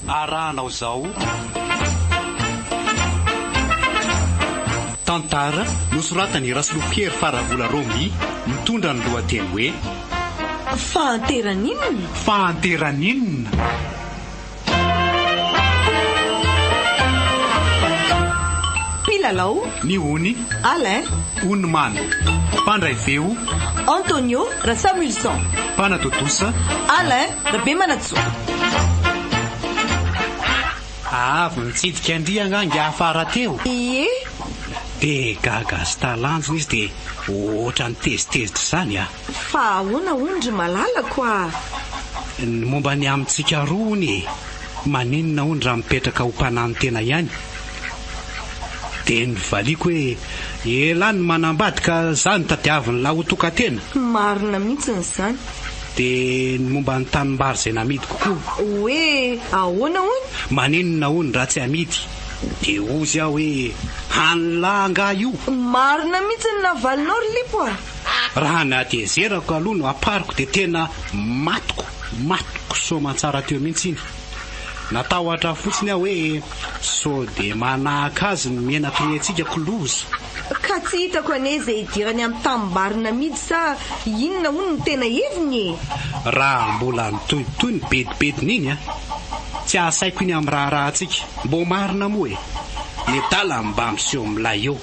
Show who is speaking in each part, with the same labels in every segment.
Speaker 1: Arahanao izao. Tantara nosoratan'i Rasolofohery Faravola Romy mitondra ny lohateny hoe.
Speaker 2: Fahanteran'inona?
Speaker 1: Fahanteran'inona?
Speaker 2: Mpilalao.
Speaker 1: Ny ony.
Speaker 2: Alain.
Speaker 1: Ony mamy. Mpandray feo.
Speaker 2: Antonio Rasamilson.
Speaker 1: Mpanatontosa.
Speaker 2: Alain Rabemanantsoa.
Speaker 1: Avy nitsidika an-dry angaha ingahy fara teo?
Speaker 2: Ie.
Speaker 1: Dia gaga sy talanjona izy dia ohatran'ny tezitezitra izany a!
Speaker 2: Fa ahoana hono ry malalako a?
Speaker 1: Ny momba ny amintsika roa hono e! Maninona hono raha mipetraka ho mpananontena ihany? Dia novaliako hoe, elah no manambady ka za no tadiavin'lah ho tokan-tena.
Speaker 2: Marina mihitsiny izany.
Speaker 1: Dia ny momba ny tanimbary izay namidiko koa.
Speaker 2: Hoe ahoana hono?
Speaker 1: Maninona hono raha tsy amidy? Dia hozy aho hoe, an'lah angaha io?
Speaker 2: Marina mihitsy ny navalinao ry lipo a!
Speaker 1: Raha ny hatezerako aloha no ampariko dia tena matiko, matiko soamantsara teo mihitsy iny. Natahotra fotsiny aho hoe sao dia manahaka azy ny menatry ny antsika ko loza.
Speaker 2: Ka tsy hitako anie izay hidirany amin'ny tanimbary namidy sa inona hono no tena heviny e!
Speaker 1: Raha mbola mitohitohy ny bedibediny iny an! Tsy ahasaiko iny amin'ny raharahantsika. Mbô marina moa e! Ny adala mba miseho milay eo.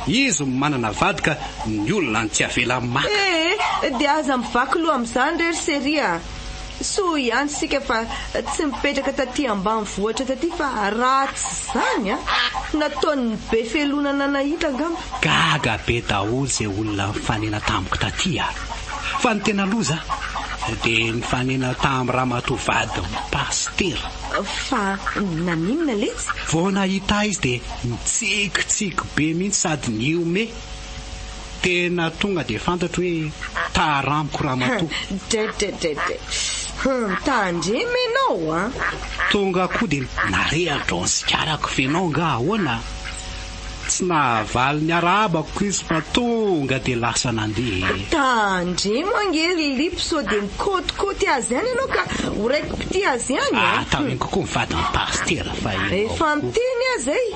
Speaker 1: Izy no manana vady ka ny olona no tsy avela maka.
Speaker 2: Ee, dia aza mivaky loha amin'izany re ry Seria a! Soa ihany isika fa tsy mipetraka taty ambanivohitra taty fa raha tsy izany a! Nataon'ny be felonana nahita angamba.
Speaker 1: Gaga be daholo izay olona nifanena tamiko taty a! Fa ny tena loza dia nifanena tamin'ny ramatoa vadin'ny pasitera.
Speaker 2: Fa naninona letsy?
Speaker 1: Vao nahita ahy izy dia nitsikitsiky be mihitsy sady nihomehy. Tena tonga dia fantatro hoe tara amiko ramatoa.
Speaker 2: Dredredredre. Hum, tandremo ianao an!
Speaker 1: Tonga koa dia narehitra ao ny sigarako f'enao angaha ahoana? Tsy nahavaly ny arahabako izy fa tonga dia lasa nandeha e.
Speaker 2: Tandremo ange ry Lipo sao dia mikôtikôty azy ihany ianao ka ho raiki-pitia azy ihany a!
Speaker 1: Atao iny kokoa ny vadin'i Pasitera fa ianao koa.
Speaker 2: Efa miteny aho izay.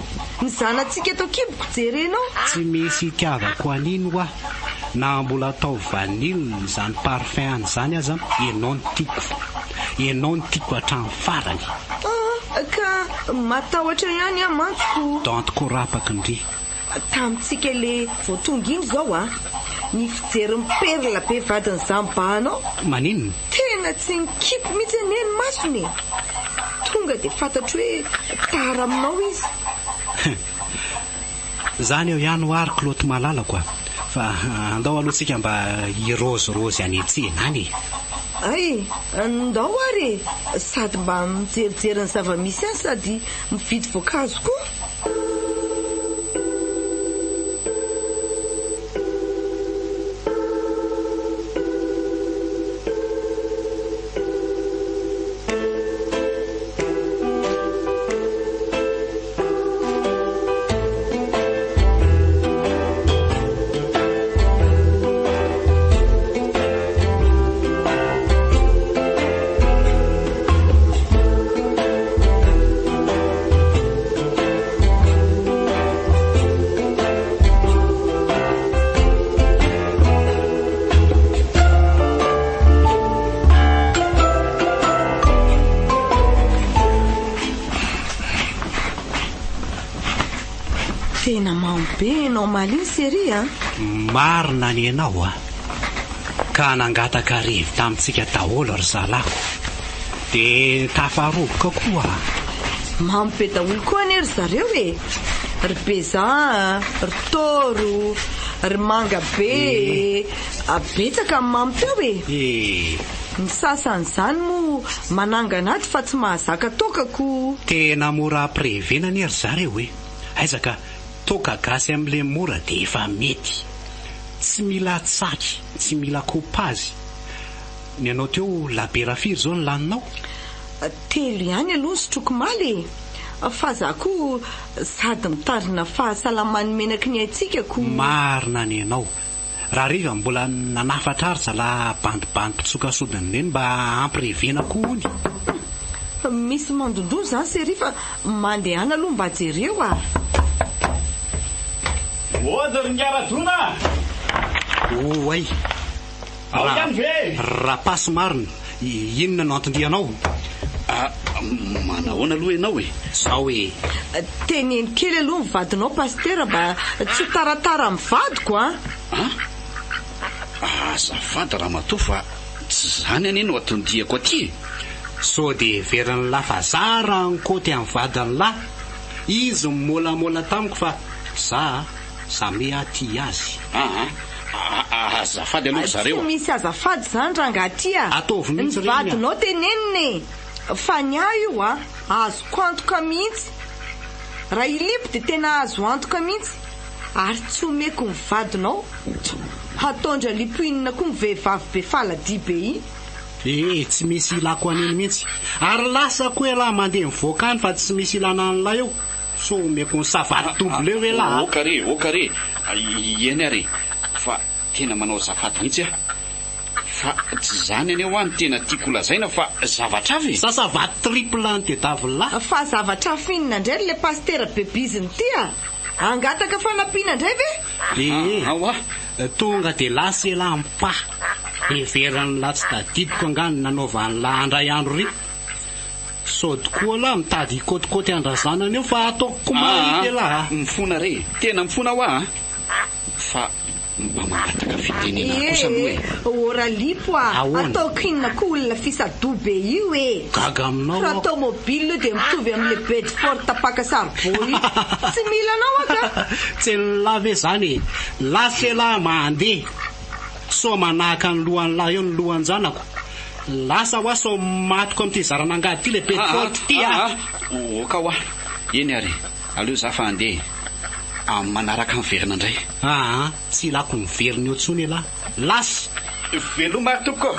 Speaker 2: Ny zanatsika eto an-kiboko jerenao.
Speaker 1: Tsy misy itiavako an'iny hoa. Na mbola atao vanille izany parfum any izany aza ianao no tiako. Ianao no tiako hatramin'ny farany.
Speaker 2: Ah, ka matahotra ihany aho mantsy ko.
Speaker 1: Dante korapaky ndry.
Speaker 2: Tamintsika le vao tonga iny izao an, ny fijerin'i Perla be vadin'i Zambanao.
Speaker 1: Maninona?
Speaker 2: Tena tsy nikipy mihitsy anie ny masony e! Tonga dia fantatro hoe tara aminao izy.
Speaker 1: Zany eo ihany hoa ry Claude malalako a! Fa andao aloha tsika mba hirôzirôzy any an-tsena any e!
Speaker 2: Hay, ndao ary e! Sady mba mijerijery ny zava-misy any sady mividy voankazo koa. Tena mamo be enao omaly iny Sery a!
Speaker 1: Marina ny enao a! Ka nangataka revy tamintsika daholo ry zalako. Dia tafaroboka koa a!
Speaker 2: Mamo be daholo koa anie ry zareo e! Ry Bezaha, ry Toro, ry Manga be e! Betsaka ny mamo teo e!
Speaker 1: E!
Speaker 2: Ny sasany izany moa manangana ady fa tsy mahazaka toaka ko.
Speaker 1: Tena mora ampirevena anie ry zareo e! Aiza ka toaka gasy amle mora dia efa mety. Tsy mila tsaky, tsy mila kopazy. Ny anao teo labiera firy izao no laninao?
Speaker 2: Telo ihany aloha ny sotroiko omaly e! Fa za koa sady mitandrina fahasalaman'ny menaky ny aintsika ko.
Speaker 1: Marina ny anao. Rahariva mbola nanafatra ahy ry zalahy bandibandy mpitsoka sodina ireny mba hampirevena koa hono.
Speaker 2: Misy mandondona izany Seria fa mandehana aloha mba jereo a!
Speaker 3: Mody ry Ngiaradona a!
Speaker 1: Oay!
Speaker 3: Ao ihany ve?
Speaker 1: Rapasy marina, inona no anton-dianao?
Speaker 4: Ah, manahoana aloha ianao e?
Speaker 1: Zao e!
Speaker 2: Teneno kely aloha ny vadinao Pasitera mba tsy ho taratara amin'ny vadiko a!
Speaker 4: An? Azafady ramatoa fa tsy izany anie no anton-diako aty e!
Speaker 1: Sao dia heverin'lah fa za raha nikaoty amin'ny vadin'lah, izy mimôlamôla tamiko fa za jamais aho tia azy.
Speaker 4: Aa, azafady aloha ry zareo
Speaker 2: Tsy
Speaker 4: a!
Speaker 2: misy azafady izany rangahy ty a!
Speaker 1: Ataovy
Speaker 2: Ny
Speaker 1: mihitsy reny a!
Speaker 2: vadinao tenenina e! Fa ny ahy io a, azoko antoka mihitsy. Raha i Lipo dia tena azo antoka mihitsy. Ary tsy omeko ny vadinao. Hataon-dra Lipo inona koa ny vehivavy be faladia be iny?
Speaker 1: Ee, tsy misy ilako an'iny mihitsy. Ary lasa koa elah mandeha mivoaka any fa tsy misy ilana an'lah eo. Sao omeko ny savate double eo elah a!
Speaker 4: Oka re, oka re, eny ary e, fa tena manao azafady mihitsy aho. Fa tsy izany anie hoa no tena tiako ho lazaina fa zavatra hafa e!
Speaker 1: Za savate triple no tediavin'lah.
Speaker 2: Fa zavatra hafa inona indray ry le pasitera be bizina ity a! Hangataka fanampiana indray ve?
Speaker 1: Ee,
Speaker 4: Ao hoa.
Speaker 1: tonga dia lasa elah mpa. Heverin'lah tsy tadidiko angaha ny nanaovan'lah andray andro ry. Sao tokoa lah mitady hikôtikôty an-drazanany eo fa ataoko mahita elah a!
Speaker 4: Mifona re, tena mifona hoa a! Fa mba mangataka fitenenana kosa aloha e!
Speaker 2: Ee, ô Ralipo a!
Speaker 1: Ahoana?
Speaker 2: Ataoko inona koa olona fisa-doha be io e!
Speaker 1: Gaga aminao
Speaker 2: Raha
Speaker 1: aho.
Speaker 2: tomobile io dia mitovy amin'ilay Bedford mpaka saribao io. Tsy mila anao aho ka!
Speaker 1: Tsy an'lah ve zany e! Lasa elah mandeha! Sao manahaka ny lohan'lah eo ny lohan-janako. Lasa hoa sao matiko amin'ity zaran'angady ity le Bedford ity a!
Speaker 4: Aa oka hoa! Eny ary, aleo za fa handeha e! Amin'ny manaraka miverina indray.
Speaker 1: Aa tsy ilako miverina eo intsony elah. Lasa!
Speaker 4: Veloma ary tompoko!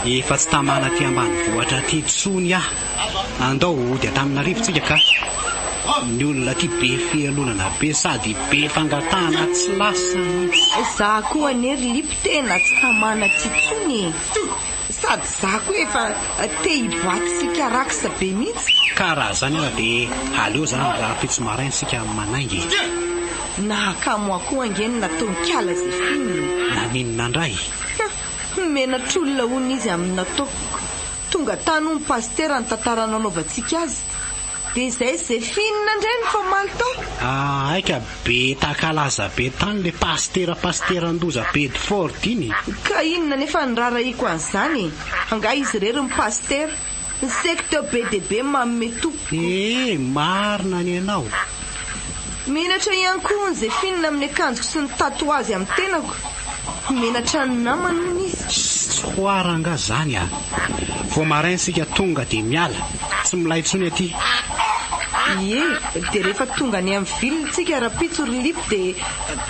Speaker 1: Efa tsy tamana aty ambanivohitra aty intsony aho. Andao hody Antananarivo tsika ka. Ny olona aty be fialonana be sady be fangatahana tsy lasa mihitsy.
Speaker 2: Za koa anie ry Lipo tena tsy tamana aty intsony e. Sady za koa efa te hiboaty sy hikaraksa be mihitsy.
Speaker 1: Ka raha zany ara dia aleo zany rahampitso maraina isika manainga e.
Speaker 2: Nahakamo ahy koa ange ny nataon'ikala Zephine e.
Speaker 1: Naninona ndray?
Speaker 2: Menatr'olona hono izy amin'ny nataoko. Tonga tany hono pasitera nitantara nanaovantsika azy. Dia izay Zephine indray no famaly tao.
Speaker 1: Ah, aika be takalaza be tany le pasitera pasiteran-doza Bedford iny.
Speaker 2: Ka inona nefa ny rarahiko an'izany e? Angaha izy irery no pasitera? Ny secte be dia be manome tompoko.
Speaker 1: Ee, marina ny anao.
Speaker 2: Menatra ihany koa hono Zephine amin'ny akanjoko sy ny tatouage amin'ny tenako. Menatra ny namany hono izy.
Speaker 1: Tsy hoa rangah zany a! Vao maraina isika tonga dia miala, tsy milay intsony aty.
Speaker 2: Ie, dia rehefa tonga any amin'ny ville tsika rahampitso ry Lipo dia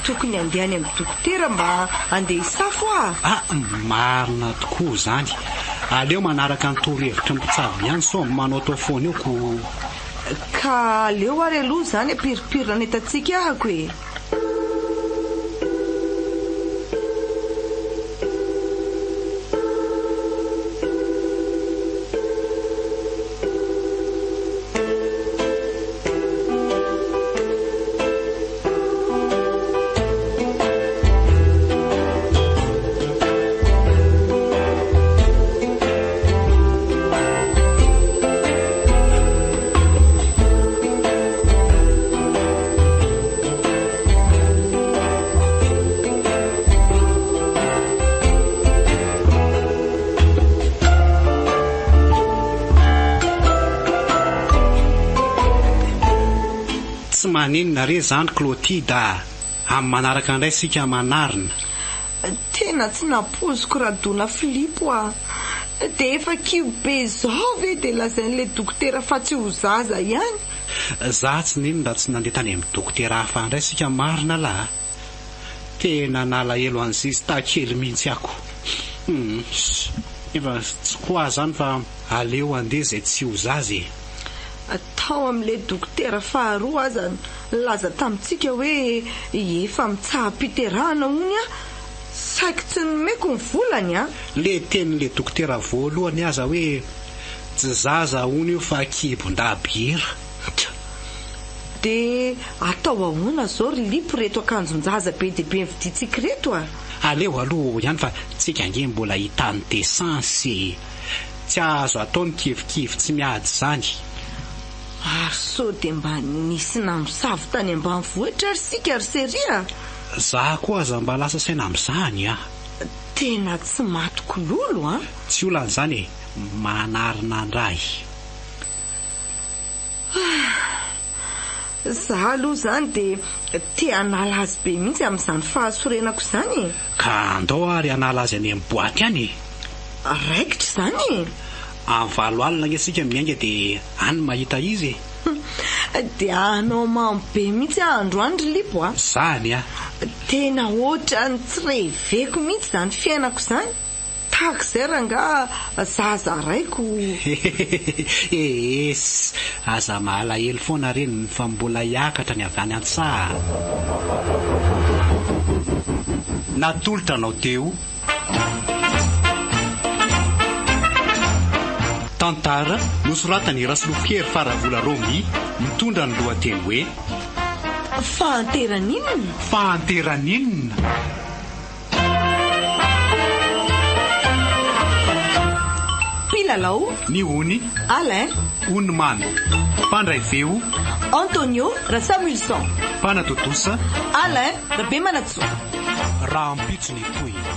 Speaker 2: tokony handeha any amin'ny dokotera mba handeha hisafo ah!
Speaker 1: Ah, marina tokoa izany. Aleo manaraka ny torohevitry ny mpitsabo ihany sao manaotao foana eo ko.
Speaker 2: Ka aleo ary aloha izany ampirimpirina ny entantsika ahako e!
Speaker 1: Tsy maninona re izany Clotilde a! Amin'ny manaraka indray isika manarina.
Speaker 2: Tena tsy nampoiziko Radona Filipo a! Dia efa kibo be izao ve dia lazain'ilay dokotera fa tsy ho zaza ihany?
Speaker 1: Za tsy nino raha tsy nandeha tany amin'ny dokotera hafa indray isika marina lah a! Tena nalahelo an'i Zista kely mihitsy ako. Humm. Nefa tsy quoi zany fa aleo andeha izay tsy ho zaza e!
Speaker 2: Tao amin'ilay dokotera faharoa aza nilaza tamintsika hoe efa mitsaham-piterahana hono aho, saiky tsy nomeko ny volany an!
Speaker 1: Le tenin'le dokotera voalohany aza hoe tsy zaza hono io fa kibon-dabiera.
Speaker 2: Tcha! Dia atao ahoana izao ry lipo ireto akanjon-jaza be dia be novidiantsika ireto a?
Speaker 1: Aleo aloha ihany fa tsika ange mbola hitany desance e! Tsy azo atao ny kivikivy tsy miady izany.
Speaker 2: Ary sao dia mba nisy namosavy tany ambanivohitra ary isika ry Seria a?
Speaker 1: Za koa aza mba lasa saina amin'izany a!
Speaker 2: Tena tsy matiko lolo a!
Speaker 1: Tsy olana izany e! Manarina andray.
Speaker 2: Za aloha izany dia te hanala azy be mihitsy amin'izany fahasorenako izany e!
Speaker 1: Ka andao ary hanala azy any amin'ny boaty any e!
Speaker 2: Raikitra izany e!
Speaker 1: Amin'ny valo alina ange isika miainga dia any mahita izy e!
Speaker 2: Dia hanao mamo be mihitsy aho androany ry Lipo a!
Speaker 1: Zany a!
Speaker 2: Tena ohatran'ny tsy reveko mihitsy izany fiainako izany! Tahaka izay rangaha zaza raiko.
Speaker 1: Ees, aza mahalahelo foana re ny fa mbola hiakatra ny avy any an-tsaha. Natolotra anao teo. Tantara nosoratan'i Rasolofohery Faravola Romy mitondra ny lohateny hoe.
Speaker 2: Fahanteran'inona?
Speaker 1: Fahanteran'inona?
Speaker 2: Mpilalao.
Speaker 1: Ny ony.
Speaker 2: Alain.
Speaker 1: Ony mamy. Mpandray feo.
Speaker 2: Antonio Rasamulson.
Speaker 1: Mpanatontosa.
Speaker 2: Alain Rabemanantsoa.
Speaker 1: Rahampitso ny tohiny.